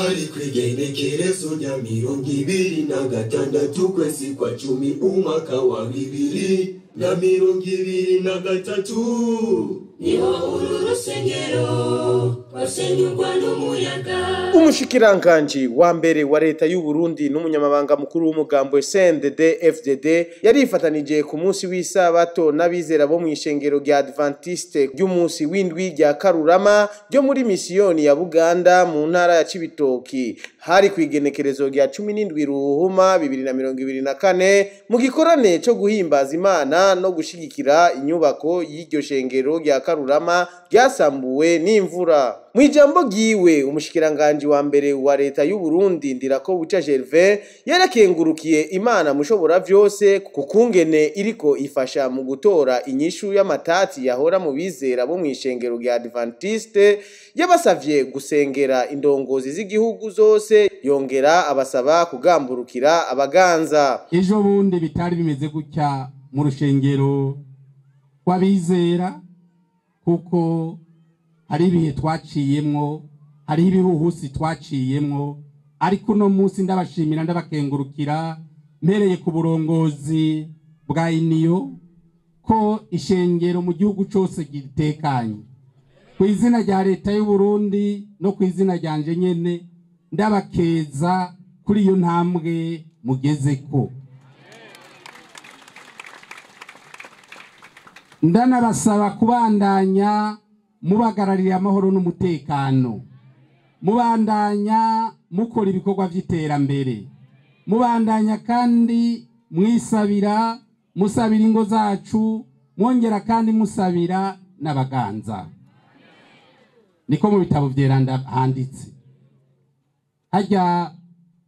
Hari kw'igenekerezo rya 26 kwezi kwa 10 umwaka wa 2023 niho uru rusengero rwasenyurwa n'umuyaga. Umushikiranganji wa mbere wa leta y'u Burundi n'umunyamabanga mukuru w'umugambwe CNDD FDD yarifatanije ku munsi w'isabato n'abizera bo mw'ishengero rya Adventiste ry'umunsi w'indwi rya Karurama ryo muri misiyoni ya Buganda mu ntara ya Cibitoki. Hari kwigenekerezo rya 17 Ruhuma 2024 mu gikorane cyo guhimbaza Imana no gushigikira inyubako y'iryo shengero rya Karurama ryasambuwe n'imvura. Mwijambo giwe umushikiranganji wa mbere wa leta y'u Burundi Ndirakobuca Gervais yarakengurukiye Imana mushobora vyose kukungene iriko ifasha mu gutora inyishu y'amatati yahora mu bizera bo mw'ishengero rya Adventiste. Yabasavye gusengera indongozi z'igihugu zose, yongera abasaba kugamburukira abaganza. Ejo bundi bitari bimeze gutya mu rushengero rw'abizera, kuko hari ibihe twaciyemwo, hari ibihuhusi twaciyemwo, ariko uno munsi ndabashimira ndabakengurukira mpereye ku burongozi bwa iniyo ko ishengero mu gihugu cose gitekanye. Ku izina rya leta y'u Burundi no ku izina ryanje nyene ndabakeza kuri iyo ntambwe mugezeko. Ndanabasaba kubandanya mubagararira amahoro n'umutekano, mubandanya mukora ibikorwa vy'iterambere, mubandanya kandi mwisabira, musabira ingo zacu, mwongera kandi musabira n'abaganza. Niko mu bitabo vyeranda handitse. Harya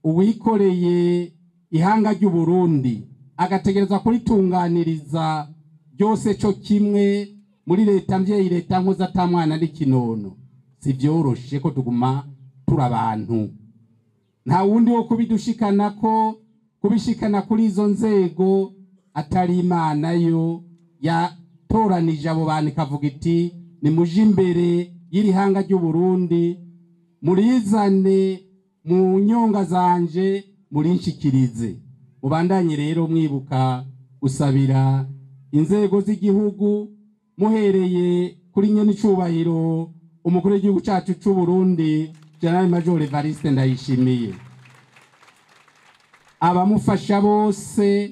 uwikoreye ihanga ry'u Burundi agategerezwa kuritunganiriza byose cyo kimwe muri leta mvyeyi, leta nkoza atamwana n'ikinono, si vyoroshe ko tuguma turi abantu. Nta wundi wo kubidushikana ko kubishikana kuri izo nzego atari Imana yo yatoranije abo bantu ikavuga iti nimuje imbere y'irihanga ry'u Burundi, murizane mu nyonga zanje, murinshikirize. Mubandanye rero mwibuka gusabira inzego z'igihugu, muhereye kuri nyene icubahiro umukuru w'igihugu cacu c'u Burundi General Major Evariste Ndayishimiye, abamufasha bose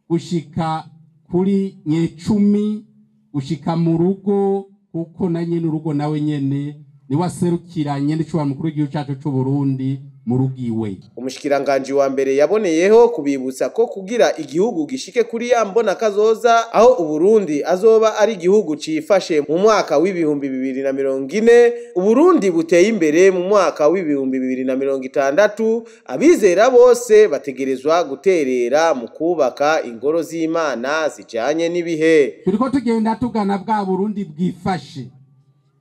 gushika kuri nyecumi, gushika mu rugo, kuko na nyene urugo nawe nyene niwe aserukira nyene icubahiro umukuru w'igihugu cacu c'u Burundi mu rugiwe. Umushikiranganji wa mbere yaboneyeho kubibutsa ko kugira igihugu gishike kuri ya mbona kazoza aho Uburundi azoba ari igihugu cifashe mu mwaka w'ibihumbi 2040, Uburundi buteye imbere mu mwaka w'ibihumbi 2060, abizera bose bategerezwa guterera mu kubaka ingoro z'Imana zijanye n'ibihe. Turiko tugenda tugana bwa Burundi bwifashe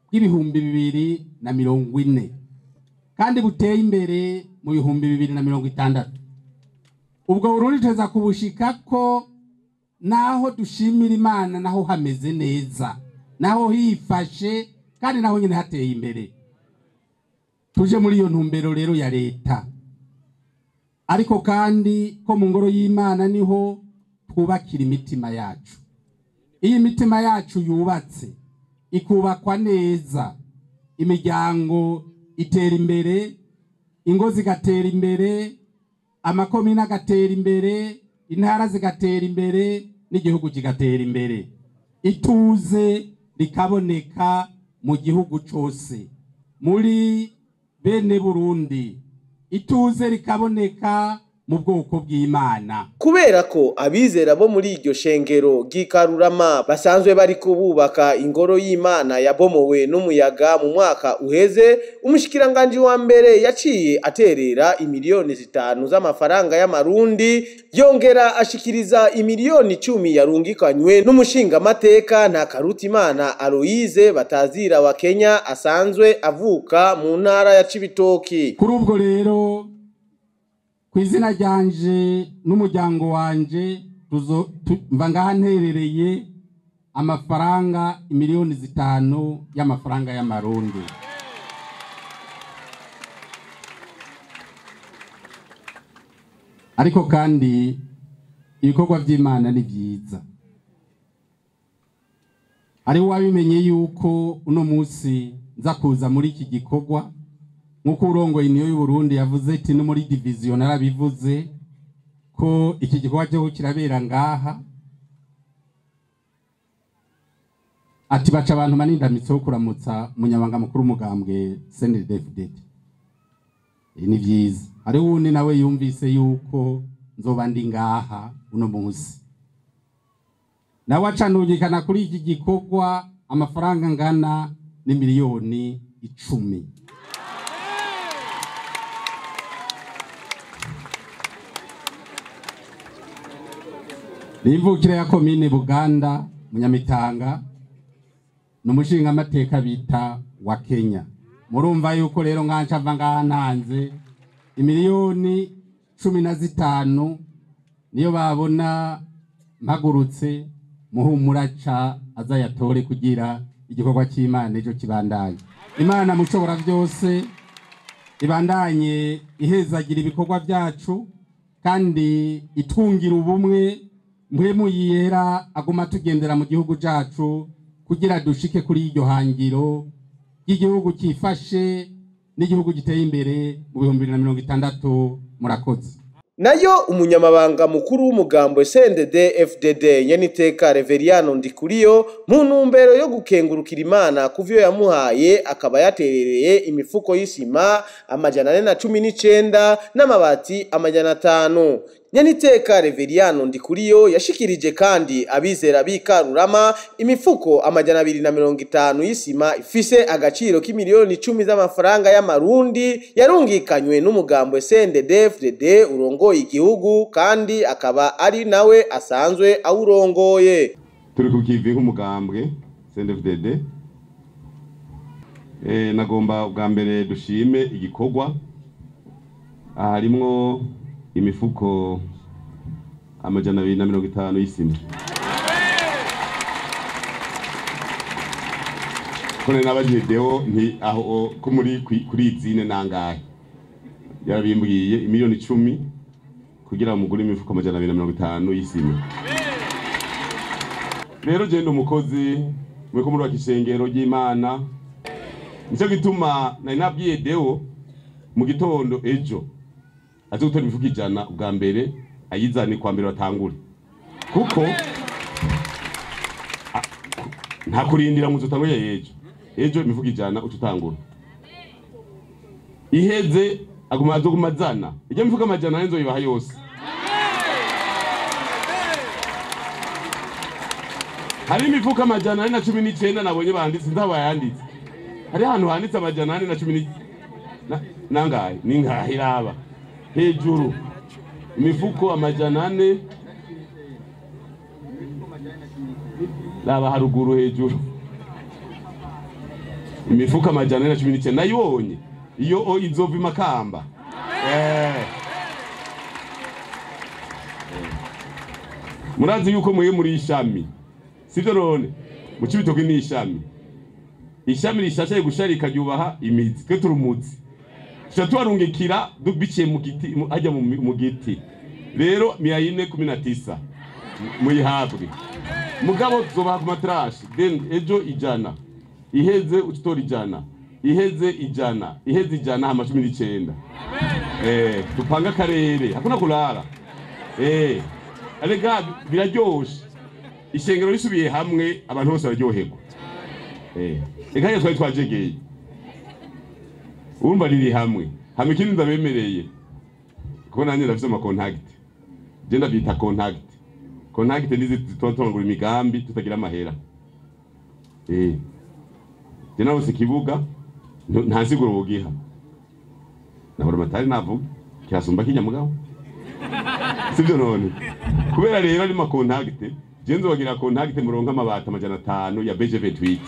bw'ibihumbi 2040 kandi buteye imbere mu 2060. Ubwo Burundi tuza kubushika ko naho dushimira Imana, naho hameze neza, naho hifashe kandi naho nyine hateye imbere. Tuje muri iyo ntumbero rero ya leta, ariko kandi ko mu ngoro y'Imana niho twubakira imitima yacu. Iyi mitima yacu yubatse ikubakwa neza, imiryango itera imbere, ingo zigatera imbere, amakomine agatera imbere, intara zigatera imbere, n'igihugu kigatera imbere. Ituze rikaboneka mu gihugu cose, muri bene Burundi, ituze rikaboneka mu bwoko bw'Imana. Kubera ko abizera bo muri iryo shengero ry'Ikarurama basanzwe bariko bubaka ingoro y'Imana yabomowe n'umuyaga mu mwaka uheze, umushikiranganji wa mbere yaciye aterera imiliyoni 5 z'amafaranga y'amarundi, yongera ashikiriza imiliyoni 10 yarungikanywe n'umushingamateka Ntakarutimana Aloise Batazira wa Kenya asanzwe avuka mu ntara ya Cibitoki. Kuri ubwo rero ku izina ryanje n'umuryango wanje mva ngaha nterereye amafaranga imiliyoni 5 y'amafaranga y'amarundi. Ariko kandi ibikorwa by'Imana ni byiza. Ari wabimenye yuko uno munsi nza kuza muri iki gikorwa, nkuko urongoye Union y'u Burundi yavuze ati no muri division narabivuze ko iki gikorwa cyo kirabera ngaha, ati baca abantu manindamitse wo kuramutsa munyabanga mukuru mugambwe CNDD-FDD. Ni byiza. Ari wundi nawe yumvise yuko nzoba ndi ngaha uno munsi, nawe acanugikana kuri iki gikorwa amafaranga ngana ni miliyoni 10. Nimvukira ya komine Buganda Munyamitanga numushinga amateka bita wa Kenya. Murumva yuko rero nkanca mva ngaha ntanze imiliyoni 15 niyo babona mpagurutse muhumuraca azayatore kugira igikorwa cy'Imana ejo kibandanye. Imana mushobora byose ibandanye ihezagira ibikorwa byacu kandi itungira ubumwe mpwemu yera aguma tugendera mu gihugu cyacu kugira dushike kuri iryo hangiro ry'igihugu cyifashe n'igihugu giteye imbere mu 2060. Murakoze. Nayo umunyamabanga mukuru w'umugambo CNDD-FDD Nyeniteka Reveriyano Ndikuriyo mu ntumbero yo gukengurukira Imana kuvyo yamuhaye akaba yaterereye imifuko y'isima 419 n'amabati 500. Nyeniteka Reveriyano Ndikuriyo yashikirije kandi abizera b'ikarurama imifuko 250 y'isima ifise agaciro k'imiliyoni 10 z'amafaranga y'amarundi yarungikanywe n'umugambo CNDD-FDD urongoye igihugu kandi akaba ari nawe asanzwe awurongoye. Turi ku kivi nk'umugambwe CNDD-FDD. Nagomba ubwa mbere dushime igikorwa harimwo imifuko 250 y'isima. Kone nabajedeho nti aho ko muri kuri izine nangahe yarabimbwiye imiliyoni 10 kugira mugure imifuko 250 y'isima. Rero je ndi umukozi mwe ko muri wakishengero ry'Imana, nico gituma nari nabwiye Deo mu gitondo ejo aze gutora imifuko 100 ubwa mbere ayizane kwa mbere batangure, kuko nta kurindira ngo utangure ejo. Ejo imifuko 100 ucutangura iheze aguma azogumazana ijya mifuko 400 nzo yibaha yose. Hari imifuko 419 nabonye banditse ndabayanditse. Hari ahantu handitse 410 nangahe ningahe iraba hejuru imifuko 400 laba haruguru hejuru imifuko 419 nayibonye iyo izova imakamba. Murazi yuko mwe muri ishami sivyo none mu Cibitoke ni ishami ishami rishashaye gusharika ryubaha imizi twe turumuzi tuwarungikira biciye mu giti ajya mu giti. Rero 419 muyihabwe mugabo tuzobaha ku matrashi then ejo 100 iheze ututora 100 iheze 100 iheze 100 hama 19. Tupanga karere hakuna kulala. Arega biraryoshe ishengero risubiye hamwe abantu bose baryoherwa. Eka twari twajegeye urumva riri hamwe hamwe ikindi ndabemereye ko nanjye ndafise ama contact je ndabyita contact contact nizi tutongura imigambi tutagira amahera. Je narose kibuga nta nsiguro bugiha nabura matari navuga kirasumba kinyamugabo sivyo none kubera rero ari ma contact je nzobagira contact muronka amabati 500 ya BG28.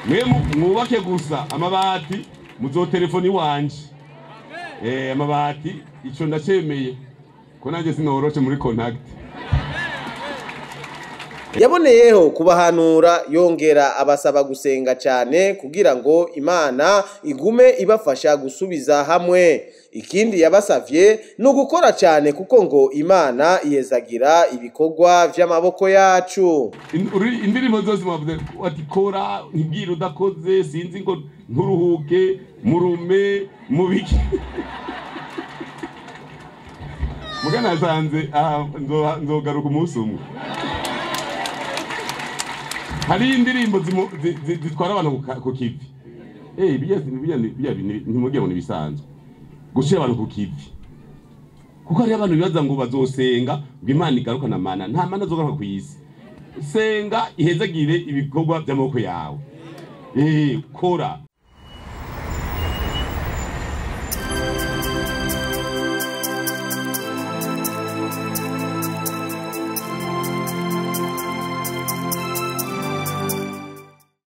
Mwe mwubake gusa amabati muzotelefoni wanje. Amabati ico ndacemeye ko nanje sinoroshe muri contact. Yaboneyeho kubahanura yongera abasaba gusenga cyane kugira ngo Imana igume ibafasha gusubiza hamwe. Ikindi yabasavye ni ugukora cyane kuko ngo Imana ihezagira ibikorwa vy'amaboko yacu. Indirimbo zose mwavuze ati kora ntibwire udakoze, sinzi ngo nturuhuke murume mubiki. Mugana nasanze nzogaruka umunsi umwe. Hari indirimbo zitwara abantu ku kivi. Ntimugire ngo nibisanzwe gushira abantu ku kivi, kuko hari abantu bibaza ngo bazosenga ngo Imana igarukana mana. Nta mana azogaruka ku isi. Senga ihezagire ibikorwa by'amaboko yawe. Kora.